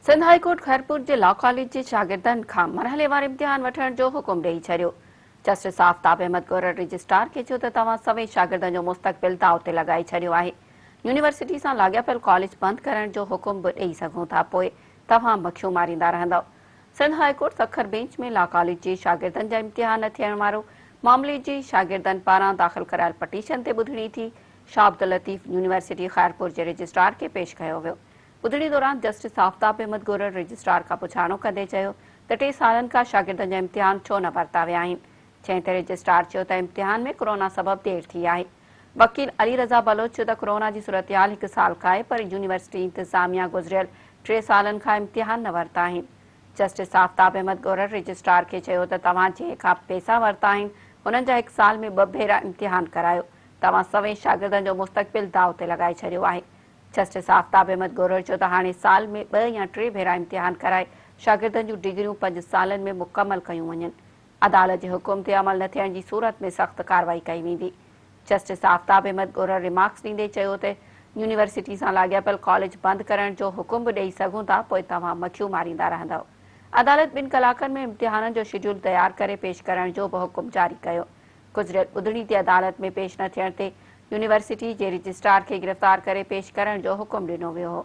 Sindh high court Khairpur جي law college جي شاگردن کان مرحليوار امتحان وٺڻ جو حڪم ڏئي ڇڏيو. جسٽس آفتاب احمد گورڙ رجسٽرار کي چيو ته توهان سوين شاگردن جو مستقبل داء تي لڳائي ڇڏيو آهي، يونيورسٽي سان لاڳاپيل ڪاليج بند ڪرڻ جو حڪم به ڏئي سگهون ٿا پوء توهان مکيون ماريندا رهندؤ. Sindh high court Sukkur bench ۾ law college جي شاگردن جا امتحان نه ٿيڻ وارو معاملي جي شاگردن پاران داخل ڪرايل پٽيشن تي ٻڌڻي ٿي، شاهه عبداللطيف يونيورسٽي خيرپور جي رجسٽرار کي پيش ڪيو ويو. ٻڌڻي دوران جسٽس آفتاب احمد گورڙ رجسٽرار کان پڇاڻو ڪندي چيو ته ٽي سالن کان شاگردن جا امتحان ڇو نه ورتا ويا آهن؟ جنهن تي رجسٽرار چيو ته امتحان ۾ ڪورونا سبب دير ٿي آهي. وڪيل علي رضا بلوچ چيو ته ڪورونا جي صورتحال هڪ سال کان آهي پر يونيورسٽي انتظاميا گذريل ٽي سالن کان امتحان نه ورتا آهن. جسٽس آفتاب احمد گورڙ رجسٽرار کي چيو ته توهان جنهن کان پئسا ورتا آهن انهن جا هڪ سال ۾ ٻه ڀيرا امتحان ڪرايو، توهان سوين شاگردن جو مستقبل داء تي لڳائي ڇڏيو آهي. جسٽس آفتاب احمد گورڙ چيو ته هاڻي سال ۾ ٻه يا ٽي ڀيرا امتحان ڪرائي شاگردن جون ڊگريون پنج سالن ۾ مڪمل ڪيون وڃن، عدالت جي حڪم تي عمل نه ٿيڻ جي صورت ۾ سخت ڪارروائي ڪئي ويندي. جسٽس آفتاب احمد گورڙ ريمارڪس ڏيندي چيو ته يونيورسٽي سان لاڳاپيل ڪاليج بند ڪرڻ جو حڪم به ڏئي سگهون ٿا پوء توهان مکيون ماريندا رهندؤ. عدالت ٻن ڪلاڪن ۾ امتحانن جو شيڊيول تيار ڪري پيش ڪرڻ جو به حڪم جاري ڪيو. گذريل ٻڌڻي تي عدالت ۾ پيش نه ٿيڻ تي يونيورسٽي جي رجسٽرار کي گرفتار ڪري پيش ڪرڻ جو حڪم ڏنو ويو هو.